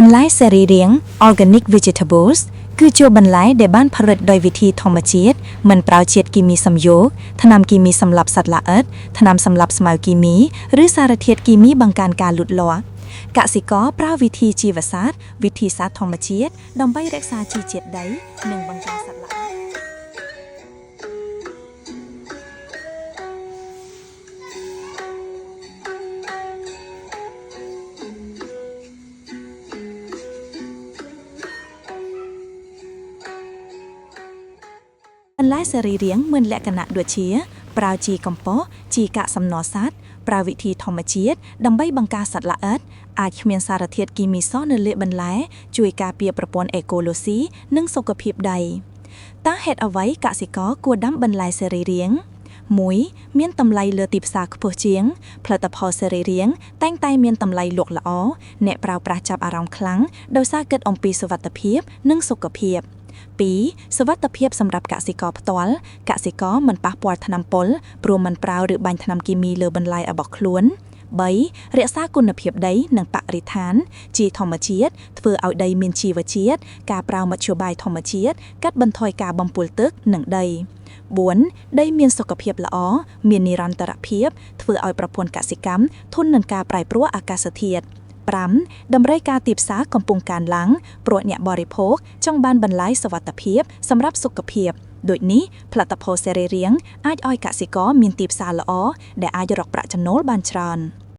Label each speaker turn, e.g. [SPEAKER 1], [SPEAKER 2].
[SPEAKER 1] បន្លែសរីរាង្គ organic vegetables គឺជាបន្លែដែលបានផលិតដោយវិធីធម្មជាតិមិនប្រើជាតិគីមីសំយោគថ្នាំគីមីសម្លាប់សត្វល្អិតថ្នាំសម្លាប់ស្មៅគីមីឬសារធាតុគីមីបង្កើនការលូតលាស់កសិករប្រើវិធីជីវសាស្ត្រវិធីសាស្ត្រធម្មជាតិដើម្បីរក្សាជីជាតិដីនិងបង្ការសត្វល្អិត បន្លែសរីរាង្គមានលក្ខណៈដូចជា ប្រើជីកំប៉ុស្តជីកាកសំណល់សត្វប្រើវិធីធម្មជាតិដើម្បីបង្ការសត្វល្អិតអាចគ្មានសារធាតុគីមីសោះនៅលើបន្លែជួយការពារប្រព័ន្ធអេកូឡូស៊ីនិងសុខភាពដីតើហេតុអ្វីកសិករគួរដាំបន្លែសរីរាង្គ1មានតម្លៃលើទីផ្សារខ្ពស់ជាងផលិតផលសរីរាង្គតែងតែមានតម្លៃលក់ល្អអ្នកប្រើប្រាស់ចាប់អារម្មណ៍ខ្លាំងដោយសារគិតអំពីសុវត្ថិភាពនិងសុខភាព 2សុវត្ថិភាពសម្រាប់កសិករផ្ទាល់កសិករមិនប៉ះពាល់ថ្នាំពុលព្រោះមិនប្រើឬបាញ់ថ្នាំគីមីលើបន្លែរបស់ខ្លួន3រក្សាគុណភាពដីនិងបរិស្ថាន ជាធម្មជាតិធ្វើឲ្យដីមានជីវជាតិការប្រើមធ្យោបាយធម្មជាតិកាត់បន្ថយការបំពុលទឹកនិងដី4ដីមានសុខភាពល្អមាននិរន្តរភាពធ្វើឲ្យប្រព័ន្ធកសិកម្មធន់នឹងការប្រែប្រួលអាកាសធាតុ5តម្រូវការទីផ្សារកំពុងកើនឡើងព្រោះអ្នកបរិភោគចង់បានបន្លែសុវត្ថិភាពសម្រាប់សុខភាពដូចនេះផលិតផលសរីរាង្គអាចឲ្យកសិករមានទីផ្សារល្អដែលអាចរកប្រាក់ចំណូលបានច្រើន។